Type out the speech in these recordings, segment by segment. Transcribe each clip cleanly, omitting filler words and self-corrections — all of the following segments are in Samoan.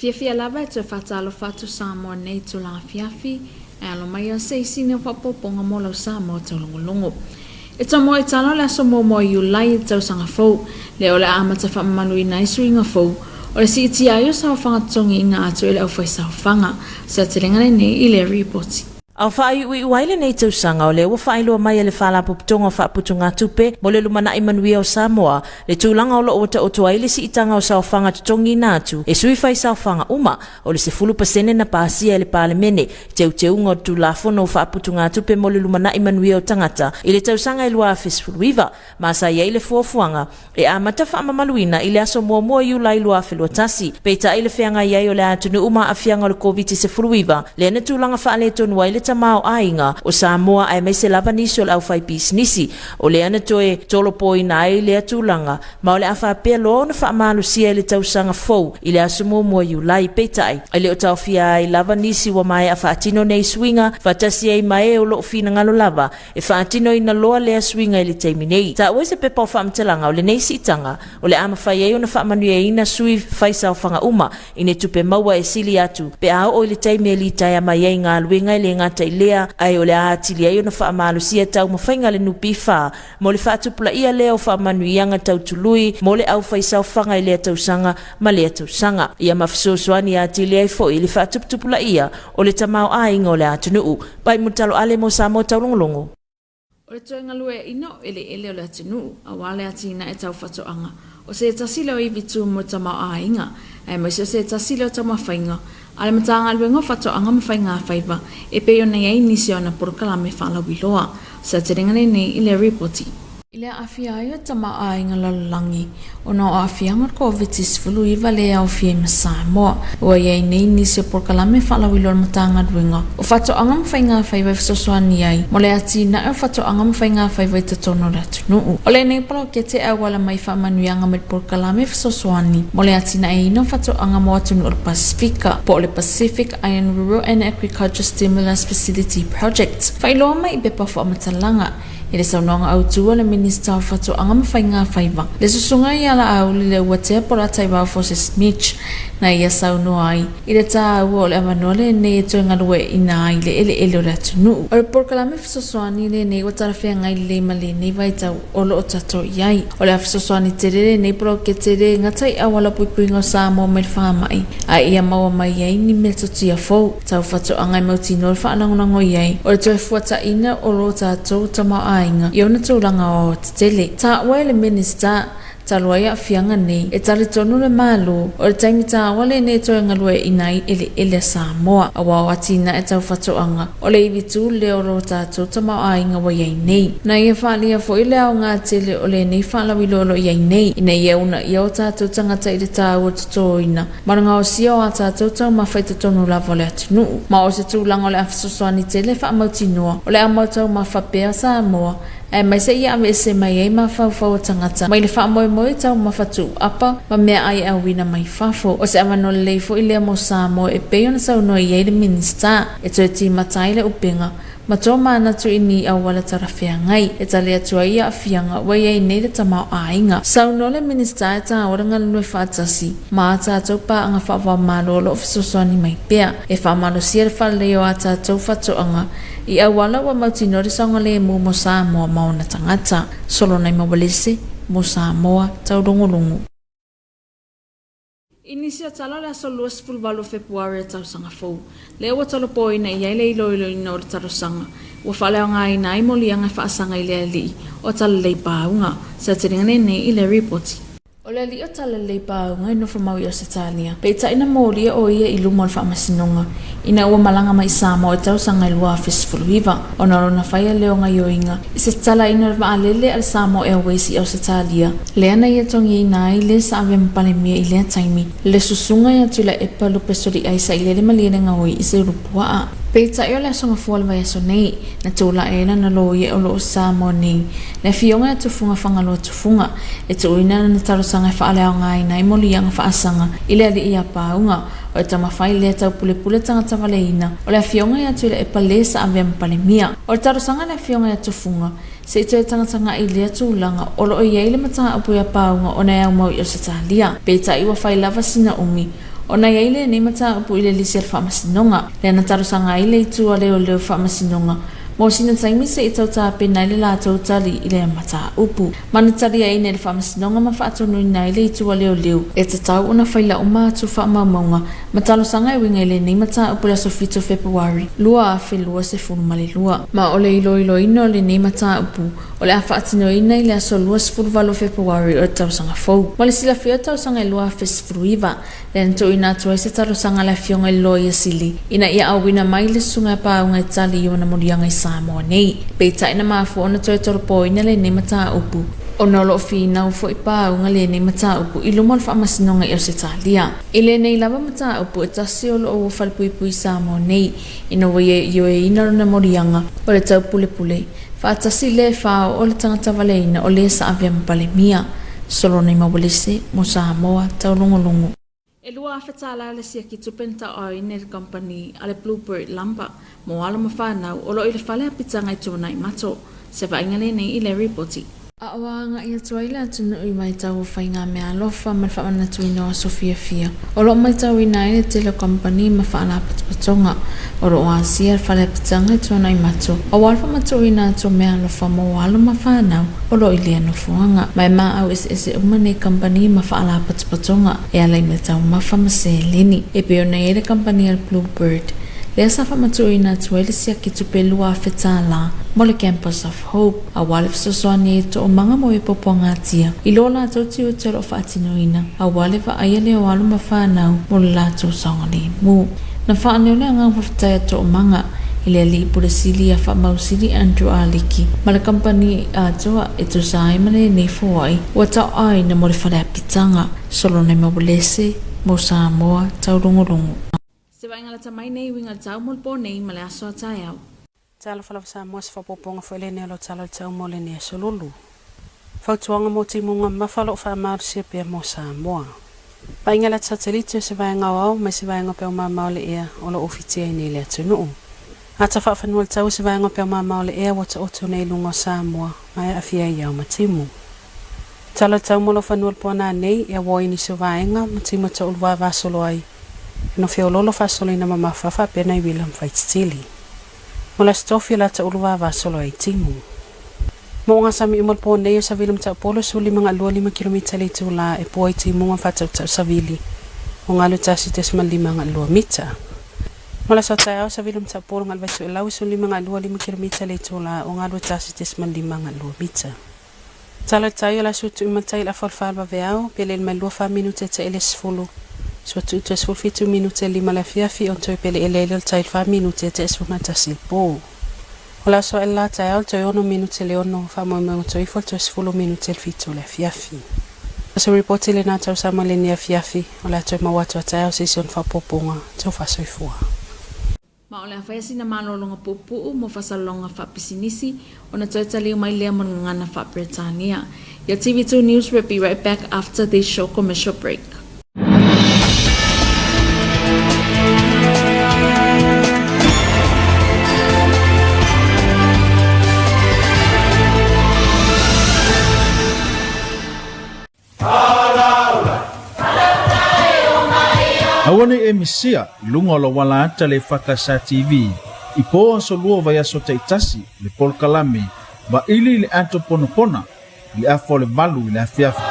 fiafia lava e toe faatalofa atu Samoa nei tulaga afiafi e alo mai ai se isi nei o faaopoopoga mo lau Samoa taulogologo. E tomo i tala o le aso muamua o Iulai i le tausaga fou, lea o le a amata faamamaluina ai suiga fou o le siitia ai o saofaga totogiina atu e le aufaisaofaga. Se aotelega lenei i lea ripoti. A o faaiuiu ai lenei tausaga, o lea ua faailoa mai e le Faalapotopotoga o Faaputugatupe mo le Lumanai Manuia o Samoa le tulaga o lo o ua taoto ai le siitaga o saofaga totogiina atu e sui faisaofaga uma o le 10% na pasia e le Palemene i teuteuga o le Tulafono o Faaputugatupe mo le Lumanai Manuia o Tagata i le tausaga e 2019 ma sa i ai le fuafuaga e amata faamamaluina i le aso muamua Iulai 2021. Peitai le feagai ai o le atunuu ma aafiaga o le Koviti-19, lea na tulaga faaletonu ai le tamaoaiga o Samoa aemaise lava nisi o le aufaipisinisi. O lea na toe tolopoina ai lea tulaga ma o le a faapea loa ona faamalosia i le tausaga fou i le aso muamua Iulai. Peitai, e le o taofia ai lava nisi ua maea faatino nei suiga faatasi ai ma e o lo o finagalo lava E faatinoina loa lea suiga i le taimi nei. Taua i se pepa o faamatalaga o lenei siitaga, o le a mafai ai ona faamanuiaina sui faisaofaga uma i ni tupe maua e sili atu pe a oo i le taimi e litaea mai ai galuega e le gata i lea, ae o le a atili ai ona faamalosia taumafaiga a le NPF mo le faatupulaia lea o faamanuiaga tau tului mo le aufaisaofaga i lea tausaga ma lea tausaga. Ia ma fesoasoani atili ai foi i le faatuputupulaia o le tamaoaiga o le atunuu. Pai Mutaloale mo Samoa Taulogologo. O le toe galueaiina o eleele o le atunuu, aua le atinae tau fatoaga, o se tasi lea o ivi tu mo le tamaoaiga, aemaise o se tasi lea o taumafaiga a le Matagaluega o Fatoaga ma Faigafaiva e pei ona i ai nisi o ana polokalame faalauiloa. O se aotelega lenei i le Ripoti. I le aafia ai o tamaoaiga lalolagi ona o aafiaga o le Koviti-19 lea e aofia ai ma Samoa, ua i ai nei nisi o polokalame faalauiloa a le Matagaluega o Faatoaga ma Faigafaiva e fesoasoani ai mo le atinae o faatoaga ma faigafaiva i totonu o le atunuu. O lenei poloketi e auala mai i faamanuiaga mai le polokalame fesoasoani mo le atinaeina o faatoaga mo atunuu o le Pasefika po o le Pacific Island Rural and Agriculture Stimulus Facility Project. Faailoa mai i pepa faamatalaga I le saunoaga autu a le Minista o Faatoaga ma Faigafaiva, le Susuga ia Laauli Leuatea Polataivao Fosi Smith, na ia saunoa ai i le tāua o le avanoa lenei e toe galueaiina ai le eleele o le atunuu. O le polokalame fesoasoani lenei ua talafeagai lelei ma lenei vaitau o lo o tatou i ai. O le a fesoasoani tele lenei poloketi e le gata i auala puipuiga o Samoa mai le faamai, a ia maua mai ai ni metotia fou tau fatoaga e mautinoa le faalagolago i ai o le toe fuataina o lo tatou tamaoaiga i ona tulaga aoaotetele. Taua e le Minisita talu ai aafiaga nei, e talitonu le Malo o le taimi taua lenei e toe galueaiina ai eleele a Samoa, aua o atinae tau fatoaga o le ivi tū lea o lo tatou tamaoaiga ua i ai nei. Na ia faaalia foi le aoga tele o lenei faalauiloa o lo o i ai nei, ina ia uunaia o tatou tagata i le tāua totoina ma le gaosia o a tatou taumafa i totonu lava o le atunuu. Ma o se tulaga o le a fesoasoani tele e faamautinoa o le a mau taumafa pea Samoa aemaise ia aveese mai ai mafaufau o tagata mai le faamoemoe i taumafa tuuapa ma meaai e auina mai fafo. O se avanoa lelei foi lea mo Samoa e pei ona saunoa i ai le Minisita e toe timata ai le upega ma tō manatu i ni auala talafeagai e tali atu ai i aafiaga ua i ai nei le tamaoaiga. Saunoa le Minisita e tāua le galulue faatasi ma ā tātou pāanga faavaomalo o lo o fesoasoani mai pea e faamalosia le faaleleia o ā tātou fatoaga i auala ua mautinoa le saogalemu mo Samoa ma ona tagata. Solonai Mawalese, mo Samoa, Taulogologo. I nisi o tala o le aso 28 o Fepuari o le tausaga fou, lea ua tolopoina i ai le iloiloina o le talosaga ua faaleaogaina ai moliaga e faasaga i le alii o Talalelei Pāuga, sa teliga lenei i le ripoti. O le alii o Talalelei Pāuga i nofo mau i Ausetalia, peitai na molia o ia i luma o le faamasinoga ina ua malaga mai i Samoa i tausaga e 2019 ona o lona faia lea o gaioiga i se tatalaina o le vaalele a le Samoa Airways i Ausetalia, lea na ia togiina ai le sa avea ma Palemia i lea taimi, le susuga ia Tuilaepa Lupe Soliai Sailele Malielegaoi i se ulupuaa. Peitai o le aso gafua o le vaiaso nei, na tulai ai lana loia o lo o Samoa nei, le afioga ia Tufuga Fagaloa Tufuga, e tuuina lana talosaga e faaleaogaina ai moliaga faasaga i le alii ia Pāuga, o le tamafai lea taupulepule tagata valeina o le afioga ia Tuilaepa le sa avea ma Palemia. O le talosaga a le afioga ia Tufuga, se i toe tagatagai i lea tulaga o lo o i ai le mataupu ia Pāuga ona e aumau i Ausetalia. Peitai ua fai lava sina umi. Ona i ai lenei mataupu i le lisi a le Faamasinoga, lea na talosaga ai le Itu a Leoleo Faamasinoga mo sina taimi se i tau tapena ai le latou tali i lea mataupu. Ma na taliaina e le Faamasinoga ma faatonuina ai le Itu a Leoleo e tatau ona faila uma atu faamaumauga ma talosaga e uiga i lenei mataupu i le aso 7 o Fepuari 2022. Ma o le iloiloina o lenei mataupu o le a faatinoina i le aso 28 o Fepuari o le tausaga fou. Mo le silafia o le tausaga e 2019, lea na tuuina atu ai se talosaga a le Afioga i le Loia Sili ina ia auina mai le susuga e pauga e tali i ona moliaga i Samoa nei. Peitai na mafua ona toe tolopoina lenei mataupu ona o lo o finau foi pauga lenei mataupu i luma o le Faamasinoga i Ausetalia. I lenei lava mataupu e tasi o lo o ua falepuipui i Samoa nei ina ua ia ioeina lona moliaga o le taupulepule faatasi lea e faaoo le tagata valeina o le sa avea ma Palemia, Solone Mawalese mo Samoa Taulogologo. E $2,000 le siaki tupe na tauaaoina e le kamupani a le Bluebird Lumber mo alo ma fanau o lo o i le fale apitaga i Tuanaimato. Se vaaiga lenei i le ripoti. A ua agai atu ai le atunuu i vaitau o faigameaalofa ma le faamanatuina o aso fiafia, o lo o matauina ai le tele o kamupani ma faalapotopotoga o lo o asia le fale apitaga i Tuanaimato aua le faamatuuina atu o meaalofa mo alo ma fanau o lo o i lea nofoaga. Ma e maau eseese uma nei kamupani ma faalapotopotoga e ala i meataumafa ma seleni e pei ona i ai le kamupani a le Blue Bird lea sa faamatuuina atu ai le siaki tupe $2,000 mo le Campus of Hope, aua le fesoasoani ai toomaga mo e puapuagatia i lo latou tiute o lo o faatinoina, aua le vaaia lea o alo ma fanau mo le latou saogalemu. Na faaleo le agaga faafetai a Toomaga i le Alii Pule Sili ia Faamausili Andrew Aliki ma le kamupani atoa e tusa ai ma lenei foai ua taoaina mo le fale apitaga Solonema Uelese mo Samoa Taulogologo. Se vaaiga lata mai nei uiga tau mo le po nei ma le aso a taeao. Talofa lava Samoa se faaopoopoga foi lenei o lau tala o le tau mo lenei aso lulu. Fautuaga mo timuga mamafa o lo o faamalosia pea mo Samoa. Vaaiga la satelite o se vaega aoao mai se vaega o peau mamao o le ea o lo o ufitia ai nei le atunuu. Ata faafanua le tau o se vaega o peau mamao o le ea ua taoto nei i luga o Samoa ma e aafia ai ao ma timu. Tala o le tau mo lau fanua le poana nei e auoa i nisi o vaega ma timu e toʻulua vasolo ai e no feoloolo faasoloina mamafa faapea nai uila ma faititili. Mo le Aso Tofi o le ata ulu vavasolo ai timu. Mo ngā sami uma le pō nei o Savili Mataupolo 15 lima kilomita le itulā e pua i timuga ma whatautau Savili o ngā 21.52 mita. Mo le aso taeao Savili Mataupolo ngā 8 15 lima kilomita le itulā o ngā 21.52 mita. Tala tai o le aso tuʻu matai le afa o le fa vaveao, pe le mai lua fa minute te ele 10. Sua tuʻu te 17 minute lima le afiafi o toe pele ele ele o le tai fa minute te 11 le po. O le aso aʻe la taeao le toe 6 minute le 6, faamoemoega toe ifo le toe 10 minute le 7 le afiafi. O se ripoti lenā tausaga lenei afiafi, o le a toe maua atu a taeao se isi ona faaopoopoga tau faasoifua. Ma o le a faia sina malologa puupuu mo faasalasalauga faapisinisi ona toe taliu mai lea mo le gagana faa-Peretania. Your TV2 News will be right back after this short commercial break. Aua nei e misia i luga o lou ala ata le EFKS TV i po aso lua o vaiaso taitasi le polokalame Vaili i le Ato Ponapona i le afa o le 8 i le afiafi.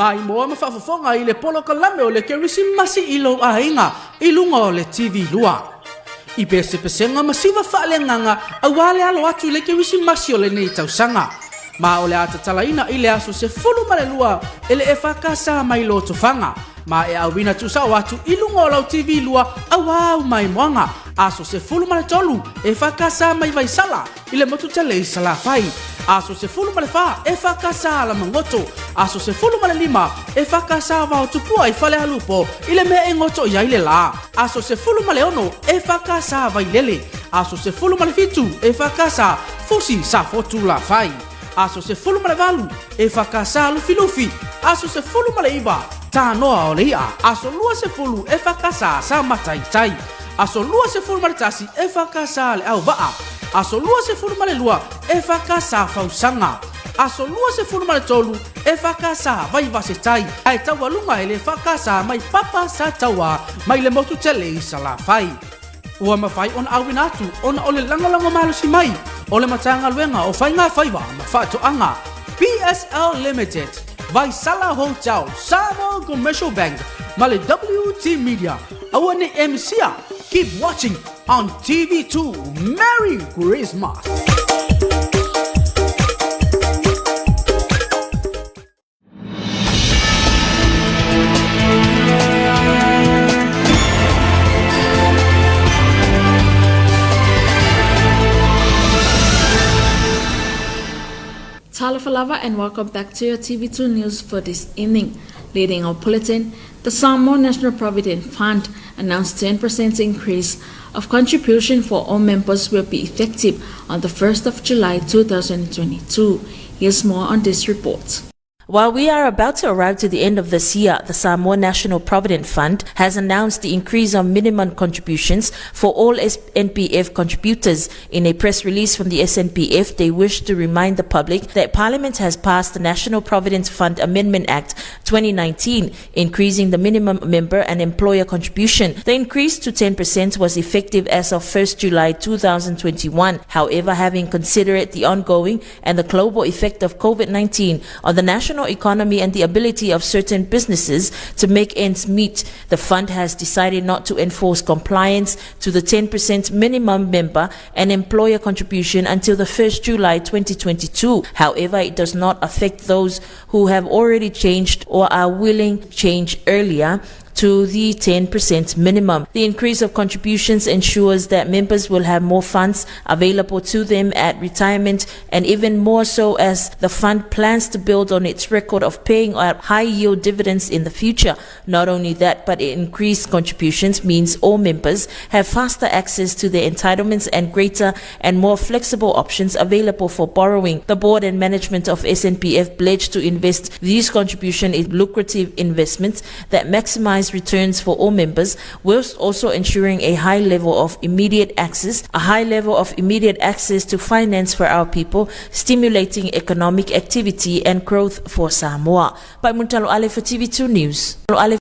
Maimoa ma faafofoga i le polokalame o le Kerisimasi i lou aiga i luga o le TV 2. I pesepesega ma siva faaleagaga aua le alo atu i le Kerisimasi o lenei tausaga. Ma o le a tatalaina i le aso 12 e le EFKS mai Lotofaga. Ma e auina tuusao atu i luga o lau TV 2 aua au maimoaga aso 13 EFKS mai Vaisala i le motu tele i Salafai. Aso 14, EFKS Alamagoto. Aso 15, EFKS Vaotupua i Falealupo i le mea e goto i ai le lā. Aso 16, EFKS Vailele. Aso 17, EFKS Fusi Safotu Lafai. Aso 18, EFKS Lufilufi. Aso 19, Tanoa o le I'a. Aso 20, EFKS Samataitai. Aso 21, EFKS Leauvaa. Aso 22, EFKS Fausaga. Aso 23, EFKS Vaivasetai. Ae taualuga e le EFKS mai Papa Sataua mai le motu tele i Salafai. Ua mafai ona auina atu ona o le lagolago malosi mai o le Matagaluega o Faiga Faiva ma Faatoaga, PSL Limited, Vaisala Hotel, Samoa Commercial Bank ma le WT Media. Aua ne i e misia, keep watching on TV2. Merry Christmas! Talofa and welcome back to your TV2 News for this evening. Leading our bulletin, the Samoa National Provident Fund announced 10% increase of contribution for all members will be effective on the 1st of July 2022. Here's more on this report. While we are about to arrive to the end of this year, the Samoa National Provident Fund has announced the increase on minimum contributions for all SNPF contributors. In a press release from the SNPF, they wish to remind the public that Parliament has passed the National Provident Fund Amendment Act 2019, increasing the minimum member and employer contribution. The increase to 10% was effective as of 1st July 2021. However, having considered the ongoing and the global effect of COVID-19 on the national economy and the ability of certain businesses to make ends meet, the fund has decided not to enforce compliance to the 10% minimum member and employer contribution until the 1st July 2022. However, it does not affect those who have already changed or are willing to change earlier to the 10% minimum. The increase of contributions ensures that members will have more funds available to them at retirement and even more so as the fund plans to build on its record of paying out high yield dividends in the future. Not only that, but increased contributions means all members have faster access to their entitlements and greater and more flexible options available for borrowing. The board and management of SNPF pledged to invest these contributions in lucrative investments that maximize returns for all members, whilst also ensuring a high level of immediate access, a high level of immediate access to finance for our people, stimulating economic activity and growth for Samoa. By Muntalo Ale for TV2 News. Ale.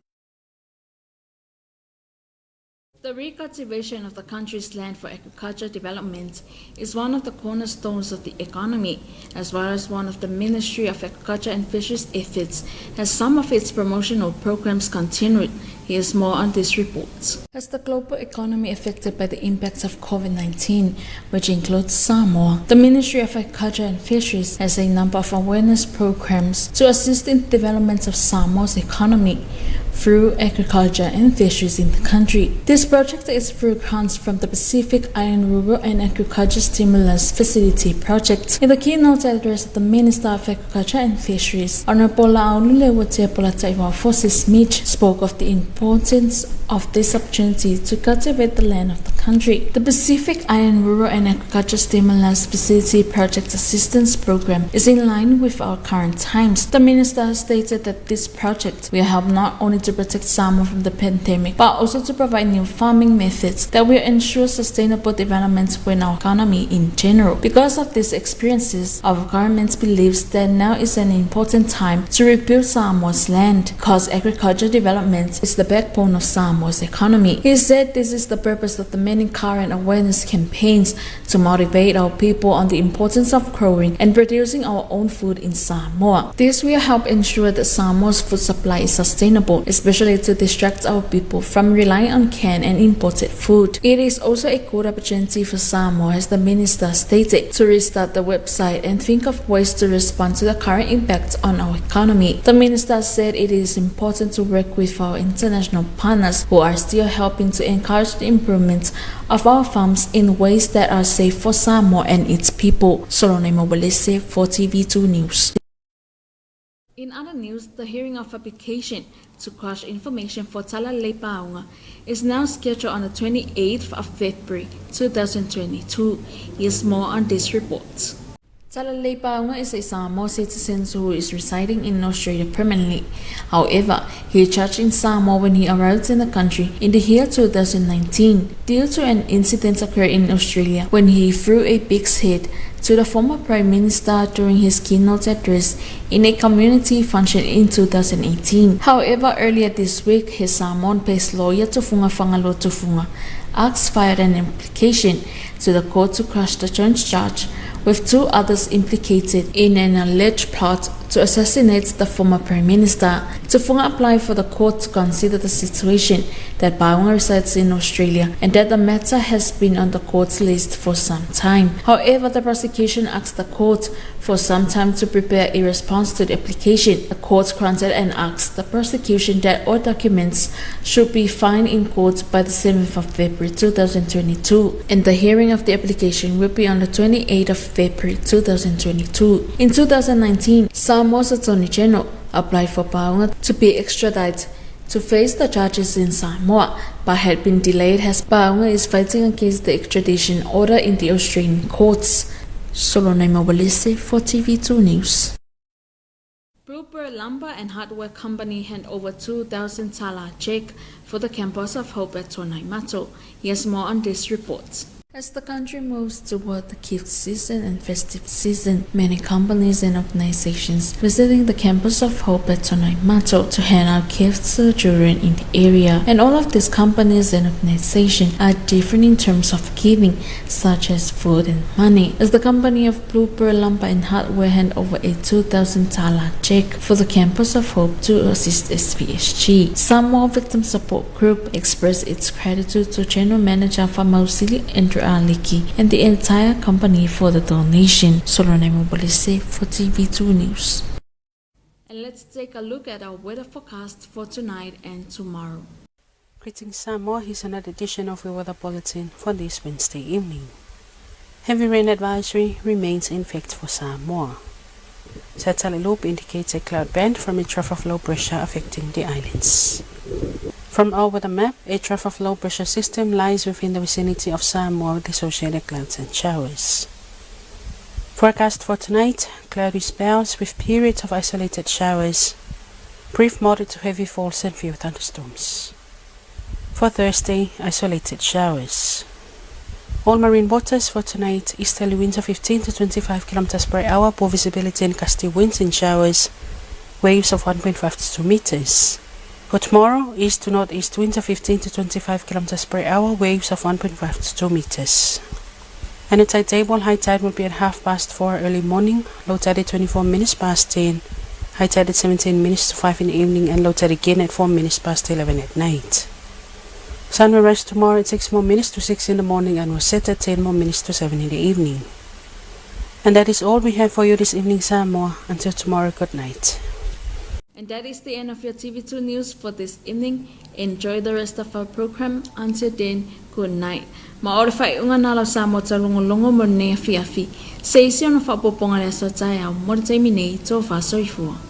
The recultivation of the country's land for agriculture development is one of the cornerstones of the economy, as well as one of the Ministry of Agriculture and Fisheries efforts, as some of its promotional programs continued. Here's more on this report. As the global economy affected by the impacts of COVID-19, which includes Samoa, the Ministry of Agriculture and Fisheries has a number of awareness programs to assist in the development of Samoa's economy through agriculture and fisheries in the country. This project is through grants from the Pacific Island Rural and Agriculture Stimulus Facility Project. In the keynote address of the Minister of Agriculture and Fisheries, Honorable La'auli Polataivao Fosi Smith spoke of the importance of this opportunity to cultivate the land of the country. The Pacific Island Rural and Agriculture Stimulus Facility Project Assistance Program is in line with our current times. The minister stated that this project will help not only to protect Samoa from the pandemic, but also to provide new farming methods that will ensure sustainable development in our economy in general. Because of these experiences, our government believes that now is an important time to rebuild Samoa's land, because agriculture development is the backbone of Samoa's economy. He said this is the purpose of the many current awareness campaigns to motivate our people on the importance of growing and producing our own food in Samoa. This will help ensure that Samoa's food supply is sustainable, especially to distract our people from relying on canned and imported food. It is also a good opportunity for Samoa, as the minister stated, to restart the website and think of ways to respond to the current impact on our economy. The minister said it is important to work with our international international partners who are still helping to encourage the improvement of our farms in ways that are safe for Samoa and its people. Solone Mobalese for TV2 News. In other news, the hearing of application to quash information for Talalelei Pauga is now scheduled on the 28th of February 2022. Here's more on this report. Talalelei Pauga is a Samoa citizen who is residing in Australia permanently. However, he charged in Samoa when he arrived in the country in the year 2019 due to an incident occurred in Australia when he threw a big head to the former Prime Minister during his keynote address in a community function in 2018. However, earlier this week, his Samoan-based lawyer Tufunga Fangalo Tufunga asked filed an application to the court to crush the joint charge with two others implicated in an alleged plot to assassinate the former Prime Minister. Tufunga applied for the court to consider the situation that Pauga resides in Australia and that the matter has been on the court's list for some time. However, the prosecution asked the court for some time to prepare a response to the application. The court granted and asked the prosecution that all documents should be filed in court by the 7th of February 2022, and the hearing of the application will be on the 28th of February 2022. In 2019, Samoa's Attorney General applied for Pauga to be extradited to face the charges in Samoa, but had been delayed as Pauga is fighting against the extradition order in the Australian courts. Solonai Mobalese for TV2 News. Bluebird Lumber and Hardware Company hand over 2,000 tala check for the campus of Hope at Tuanaimato. Here's more on this report. As the country moves toward the gift season and festive season, many companies and organizations visiting the campus of Hope at Tuanaimato to hand out gifts to the children in the area. And all of these companies and organizations are different in terms of giving, such as food and money. As the company of Bluebird Lumber and Hardware hand over a 2,000 tala check for the campus of Hope to assist SVSG. Samoa Victim Support Group expressed its gratitude to General Manager Famausili Andrew Aliki and the entire company for the donation. Solone Mobalise for TV2 News. And let's take a look at our weather forecast for tonight and tomorrow. Greetings Samoa, here's another edition of your weather bulletin for this Wednesday evening. Heavy rain advisory remains in effect for Samoa. Satellite loop indicates a cloud band from a trough of low pressure affecting the islands. From our weather map, a trough of low pressure system lies within the vicinity of Samoa with associated clouds and showers. Forecast for tonight, cloudy spells with periods of isolated showers, brief moderate to heavy falls and few thunderstorms. For Thursday, isolated showers. All marine waters for tonight, easterly winds of 15 to 25 kilometers per hour, poor visibility and gusty winds in showers, waves of 1.5 to 2 meters. For tomorrow, east to northeast winds of 15 to 25 kilometers per hour, waves of 1.5 to 2 meters. And the tide table, high tide will be at 4:30 early morning, low tide at 24 minutes past 10, high tide at 17 minutes to 5 in the evening, and low tide again at 4 minutes past 11 at night. Sun will rise tomorrow at 6 more minutes to 6 in the morning and will set at 10 more minutes to 7 in the evening. And that is all we have for you this evening, Samoa. Until tomorrow, good night. And that is the end of your TV2 news for this evening. Enjoy the rest of our program. Until then, good night. Ma o le faaiuga na lau Samoa taulogologo mo lenei afiafi. Se isi ona faaopoopoga le aso a taeao mo le taimi nei, tofa soifua.